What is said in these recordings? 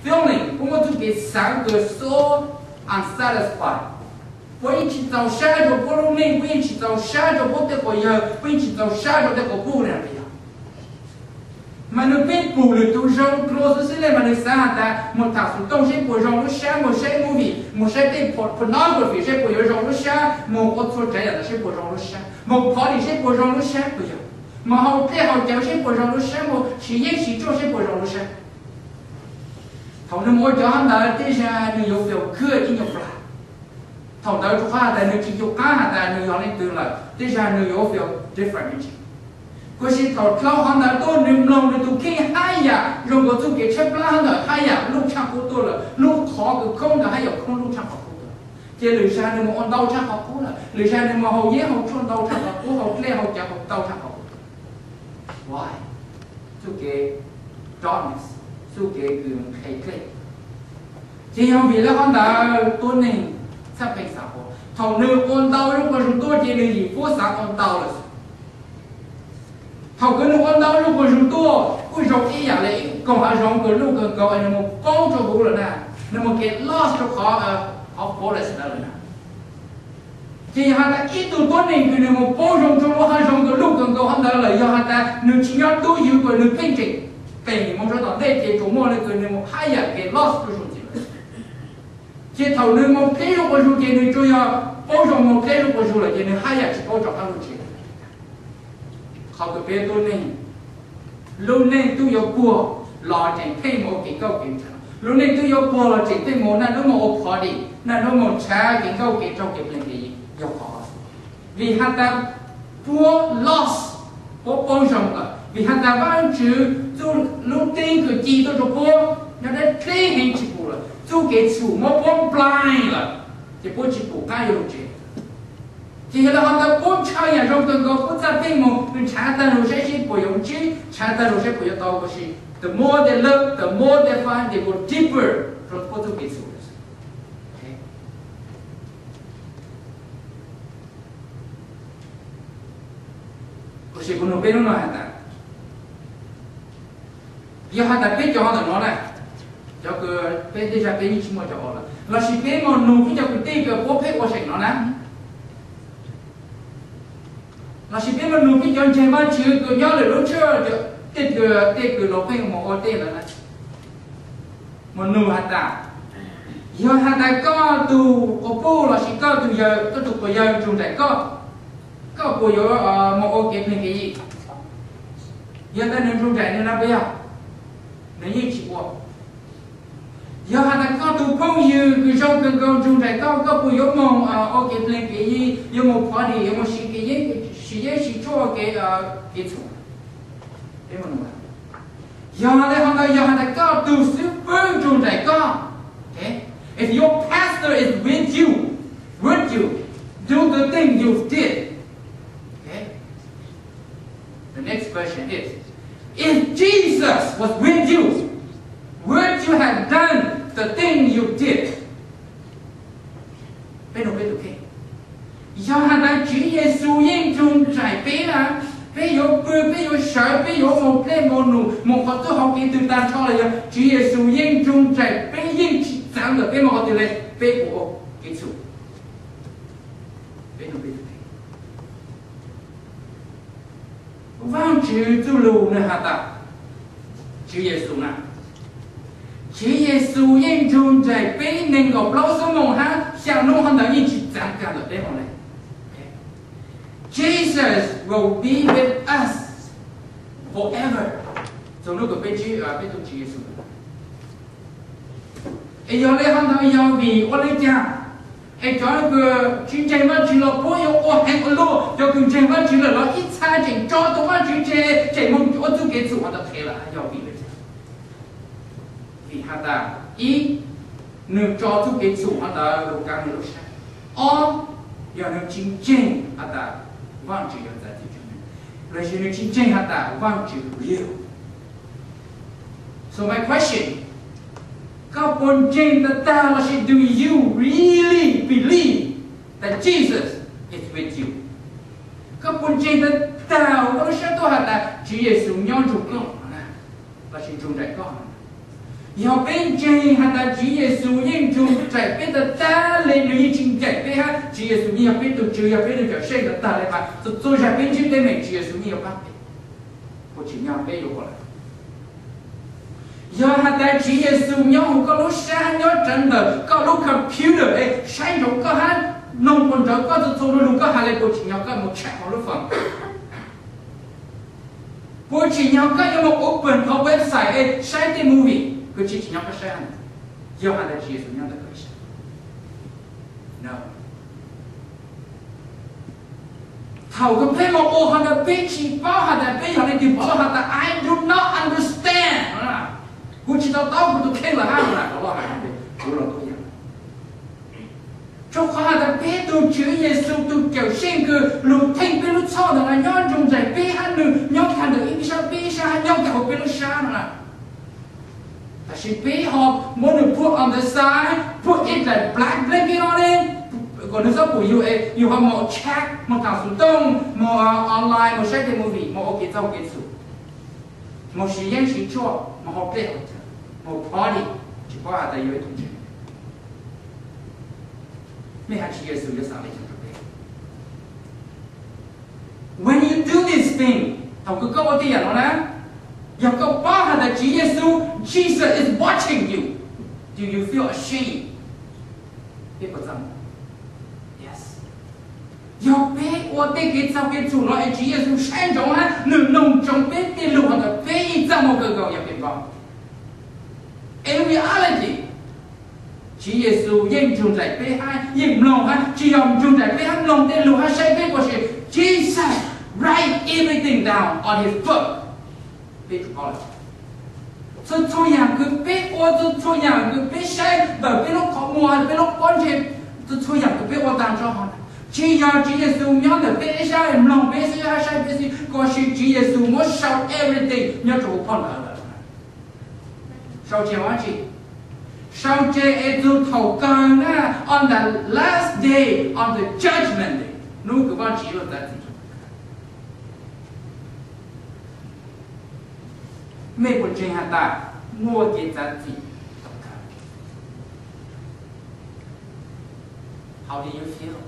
feeling, puab muaj txuj kev xaav kws so unsatisfied. Puab yeej tsi txaus sab rua puab lub neej, puab yeej tsi txaus sab rua puab tej quas yawg, puab yeej tsi txaus sab rua tej quas puj le. Mas nwg pheej pum lwm tug zoo dlua xwb xwb le mas nwg xaav has tas moog thaam xov tooj seb puas zoo lub sab, moog saib movie, moog saib tej pornography seb puas yuav zoo lub sab, moog ua txhua tsav yaam ntawd seb puas zoo lub sab, moog party seb puas zoo lub sab puas yog, moog haus dlej haus cawv seb puas zoo lub sab, moog siv yeeb siv tshuaj seb puas zoo lub sab. Thaum nwg moog ua cov hab ntawd tej zag nwg yuav feel good ib nyuag plaag. Thaum ntawd rua qhov has tas nwg tsi ncu qab has tas nwg yog leej twg lawm, tej zag nwg yuav feel different me ntsis. Khuv si thaum dlhau qhov ntawd tuaj nwg mloog nwg tug kheej hab yam zoo nkaus txuj kev tshaib plab hab ntawd hab yam luj tshaj qub tuaj lawm, lub qhov kws khoob ntawd hab yam khoob luj tshaj qhov qub tuaj. Ces lwm zag nwg moog ua ntau tshaj qhov qub lawm, lwm zag nwg moog haus yeeb haus tshuaj ntau tshaj qhov qub, haus dlej haus cawv haus ntau tshaj qhov qub. Why? Txuj kev darkness, txuj kev kws nqhe dlej. Ces yog vim le qhov ntawd tuab neeg txhaj pheej xav ua, thaum nwg ua ntau lub quas zoo tuaj ces nwg yim puab xav ua ntau lawm. Thaum kws nwg ua ntau lub quas zoo tuaj kuj zoo ib yam le ib koog hav zoov kws luj kawg nkaus es nwg moog paub rua huv lawm na, nwg moog kev lost rua qhov, qhov forest ntawd lawm na. Ces yog has tas ib tug tuab neeg kws nwg moog paub zoo rua lub hav zoov kws luj kawg nkaus hab ntawd lawm, yog has tas nwg tsi nyob dub ywv kws nwg pheej tseem pem moog rua tom ntej ces tsuas muaj le kws nwg moog hab yam kev lost rua zoo ntxiv lawm. Ces thaum nwg moog dleb lub quas zoo ces nwg tsuas yog paub zoo moog dleb lub quas zoo lawm ces nwg hab yam tsi paub rov qab lug tsev. Qhov kws peb tuab neeg, lub neej tub yuav puag los tseem pheej moog ua kev nkauj kev nraug, lub neej tub yuav puag los tseem pheej moog naj nub moog ua party, naj nub moog nrhav kev nkauj kev nraug kev pleeg kev yi, yog qhov vim has tas puab lost, puab paub zoo lawm, vim has tas Vaajtswv txuj lub teeb kws ci tuaj rua puab nyob deb dleb heev tsi pum lawm, txuj kev txhum muab puab blind lawm, ces puab tsi pum qab yuav lug tsev. Ces yog le hov ntawd puab ntshaw yam zoo kawg nkaus puab txhaj pheej moog nrhav tag lug saib seb puas yuav ntsib, nrhav tag lug saib puas yuav tau, tab sis the more they look, the more they find, they go deeper rua puab txuj kev txhum. Kuv sim kuv nug peb lub no has tas, yog has tas peb cov ntawm no na, cov kws peb tej zag peb yeej tsi muaj cov ua lawm, lossis peb moog nug peb cov kwv tij kws puab pheej ua seem no na, lossis peb moog nug peb cov ntseeg Vaajtswv kws nyob lwm lub tsheb, tej kws, tej kws luas pheej moog ua tej ntawd na, moog nug has tas, yog has tas koj tug quas puj lossis koj tug yawg, koj tug quas yawg nrug nraim koj, koj puas yuav moog ua kev pleeg kev yi? Yog tas nwg nrug nraim nwg na puas yog? Nwg yeej tsi ua. Yog has tas koj tug phooj ywg kws zoo kawg nkaus nrug nraim koj, koj puas yuav moog ua kev pleeg kev yi, yuav moog party, yuav moog siv kev yeeb, siv yeeb siv tshuaj ua kev, kev txhum? Yog le hov ntawd yog has tas koj tug xib fwb nrug nraim koj, if your pastor is with you, would you do the thing you did? The next question is, if Jesus was with you, would you have done the thing you did? Peb nug peb tug kheej, yog has tas Tswv Yexus yeej nrug nraim peb na, peb yuav pw, peb yuav sawv, peb yuav moog dlej moog num, moog qhov txuj hauv kev twg tag nrho los yog Tswv Yexus yeej nrug nraim peb, yeej tsi txaav ntawm peb moog qhov twg le, peb puas ua kev txhum? Peb nug peb tug kheej. Vaajtswv txuj lug nwg has tas, Tswv Yexus na, Tswv Yexus yeej nrug nraim peb neeg nkaum plaub xuab moos hab xyaa nub hov ntawd yeej tsi txaav kag ntawm peb moog le. Jesus will be with us forever. Txug nub kws peb ntsib peb tug Tswv Yexus. Es yog le hov ntawd yog vim ua le caag es cov kws tsi ntseeg Vaajtswv los puab yuav ua heev ua luaj, cov kws ntseeg Vaajtswv lawm los ib txha tseem tso tau Vaajtswv tseg, tseem moog ua txuj kev txhum hov ntawd qhev lawm, yog vim le caag? Vim has tas ib, nwg tso txuj kev txhum hov ntawd lug kaav nwg lub sab. Ob, yog nwg tsi ntseeg has tas Vaajtswv yog txais txuj, lossis nwg tsi ntseeg has tas Vaajtswv real. So my question, koj puas ntseeg tag tag lossis do you really believe that Jesus is with you? Koj puas ntseeg tag tag ua koj lub sab tuaj has tas Tswv Yexus nyob nrug koj no na, lossis nrug nraim koj no na? Yog peb ntseeg has tas Tswv Yexus yeej nrug nraim peb tag tag le, nws yeej tsis ncaim peb hab, Tswv Yexus yeej yog peb tug Tswv, yog peb tug Cawm Seej tag tag le mas txhua txhua zag peb ntsib teeb meem Tswv Yexus yeej yuav pab peb. Puas tsim nyog peb yuav ua lawm? Yog has tas Tswv Yexus nyob huv koj lub sab, nyob rawv ntawm koj lub computer es saib ntsoov koj hab, noog puas nrawv koj txhua txhua lug lug koj has le, puas tsim nyog koj mus check hauv lub phone? Puas tsim nyog koj yuav mus open qhov website es saib tej movie? Kuv tsis tsim nyog koj saib. Yog has tas Tswv Yexus nyob ntawm koj ib sab. Thaum kws peb mus ua qhov ntawd peb tsis paub has tas peb yog leej twg, paub has tas I do not understand. Kuv tsis to taub kuv tus kheej lawm hab, kuv los tuaj yog. Rua qhov has tas peb tug Tswv Yexus tug Cawm Seej kws lug theej peb lub txhoj ntawm no nyob nrug nraim peb hab, nws nyob kag ntawm ib sab peb sab hab nyob kag huv peb lub sab no na. Tab sis peb ho muab nws put on the side, put it like black blanket on it, kom nws txhob pum yus es yus ho mus chat, mus tham xov tooj, mus online, mus saib tej movie, mus ua kev txhaum kev txhum, mus siv yeeb siv tshuaj, mus haus dlej haus cawv, mus party, tsis paub has tas yog ib tug ntseeg. Mej has Tswv Yexus yuav xav le caag rua peb? When you do this thing, thaum kws koj ua tej yam no na, yog koj paub has tas Tswv Yexus, Jesus is watching you, do you feel ashamed? Peb puas txaj muag? Yes. Yog peb ua tej kev txhaum kev txhum no es Tswv Yexus saib ntsoov hab, nws noog ntsoov peb tej lug hov ntawd, peb yeej txaj muag kawg nkaus yog peb paub. In reality, Tswv Yexus yeej nrug nraim peb hab yeej mloog hab, tsis yog nrug nraim peb hab mloog tej lug hab saib peb ua si. Jesus write everything down on his book. Peb tsis paub lawm. Txhua txhua yaam kws peb ua, txhua txhua yaam kws peb saib ntawm peb lub qhov muag, peb lub pob ntseg, txhua txhua yaam kws peb ua taag nrho, tsis yog Tswv Yexus nyob ntawm peb ib sab mloog peb xwb hab saib peb xwb, tab sis Tswv Yexus muab sau everything nyob rua huv phau ntawv lawm. Sau tseg ua dlaab tsi? Sau tseg es txug thaum kawg na, on the last day, on the judgment day, hnub kws Vaajtswv yuav txav txim. Mej puas ntseeg has tas muaj kev txav txim? How do you feel?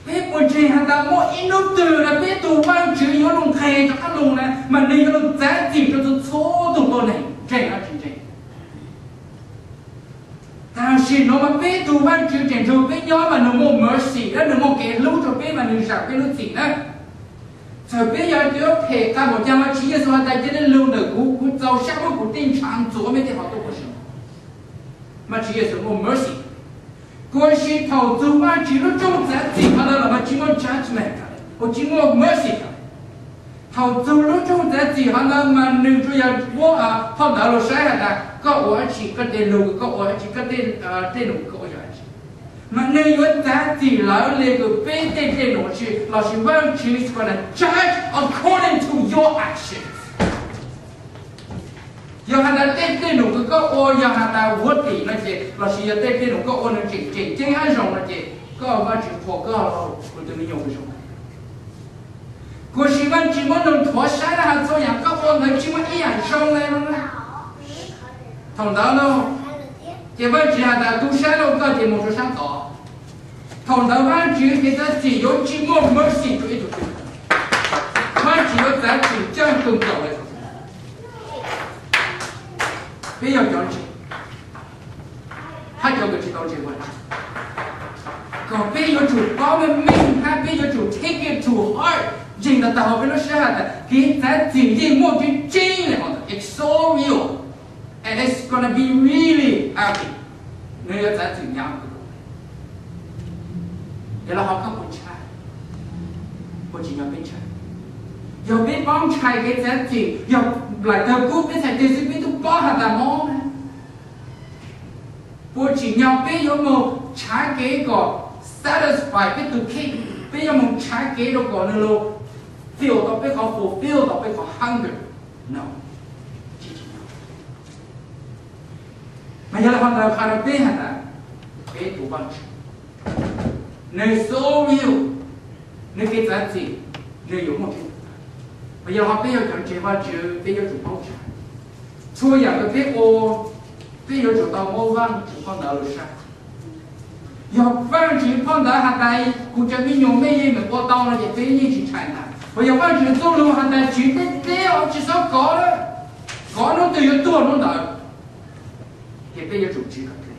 Peb puas ntseeg has tas muaj ib hnub twg na peb tug Vaajtswv yuav lug nqeg rov qaab lug na, mas nws yuav lug txav txim rua txhua txhua tug tuab neeg? Ntseeg los tsis ntseeg? Tab sis nuav mas peb tug Vaajtswv tseem nrug peb nyob mas nws muaj mercy, nws muaj kev hlub rua peb mas nws zam peb lub txim na. Txawm peb yuav phem qas npaum caag los Tswv Yexus has tas cia li lug ntawm kuv, kuv txaus sab muab kuv tej ntshav ntxuav mej tej qhov tuaj puas tsis? Mas Tswv Yexus muaj mercy. Kuj si thaum txug Vaajtswv lub rooj txav txim hov ntawd los mas tsis muaj judgment, kuj tsis muaj mercy. Thaum txug lub rooj txav txim hov ntawd mas nws tsuas yog muab phau ntawv lug saib has tas koj ua dlaab tsi, koj tej lug kws koj ua dlaab tsi, koj tej dlej num koj ua yog dlaab tsi. Mas nws yuav txav txim lawv le kws peb tej dlej num, lossis Vaajtswv is gonna judge according to your actions. Yog has tas tej dlej num kws koj ua yog has tas huab tim no ces, lossis yog tej dlej num koj ua nws tseem tseem ceeb hab zoo no ces koj Vaajtswv qhuas koj, kuv tus me nyuam zoo. Kuj si Vaajtswv muab nws nthuav saib na has txhua yaam koj ua ntawd tsis muaj ib yaam zoo le no. Thaum ntawd no ces Vaajtswv has tas kuv saib lawm koj ces mus rua saab tod. Thaum ntawd Vaajtswv kev txav txim yuav tsis muaj mercy rua ib tug twg. Vaajtswv yuav txav txim caj kawg nkaus le. Peb yog cov ntseeg hab cov kws tsis tau ntseeg Vaajtswv, kom peb yuav tsum paub meej meej hab peb yuav tsum take it to heart, ntseeg tag tag hauv peb lub sab has tas kev txav txim yeej muaj tseeb tseeb le, it's so real, and it's gonna be really happy. Nws yuav txav txim hnyav. Yog le hov koj puas ntshai? Puas tsim nyog peb ntshai? Yog peb paub ntshai kev txav txim, yog Laim Tawv Kub peb txhais tes xwb peb tub paub has tas mob na, puas tsim nyog peb yuav mus tshav kev kom satisfy peb tug kheej, peb yuav mus tshav kev rau kom nws lug fill tau peb qhov, fulfill tau peb qhov hunger? No. Mas yog le hov ntawd qha rau peb has tas peb tus Vaajtswv, nws so real, nws kev txav txim nws yuav muaj tseeb. Mas yog le hov peb yog cov ntseeg Vaajtswv peb yuav tsum paub ntshai. Txhua yam uas peb ua, peb yuav tsum tau muab Vaajtswv phau ntawv lug saib. Yog Vaajtswv phau ntawv has tas kuv cov me nyuam mej yeej meem ua tau no ces peb yeej tsi ntshai ntag. Hos yog Vaajtswv txuj lug has tas tsiv deb deb, tsi xob kov, kov nub twg yuav tuag nub ntawd, ces peb yuav tsum tsiv kom deb.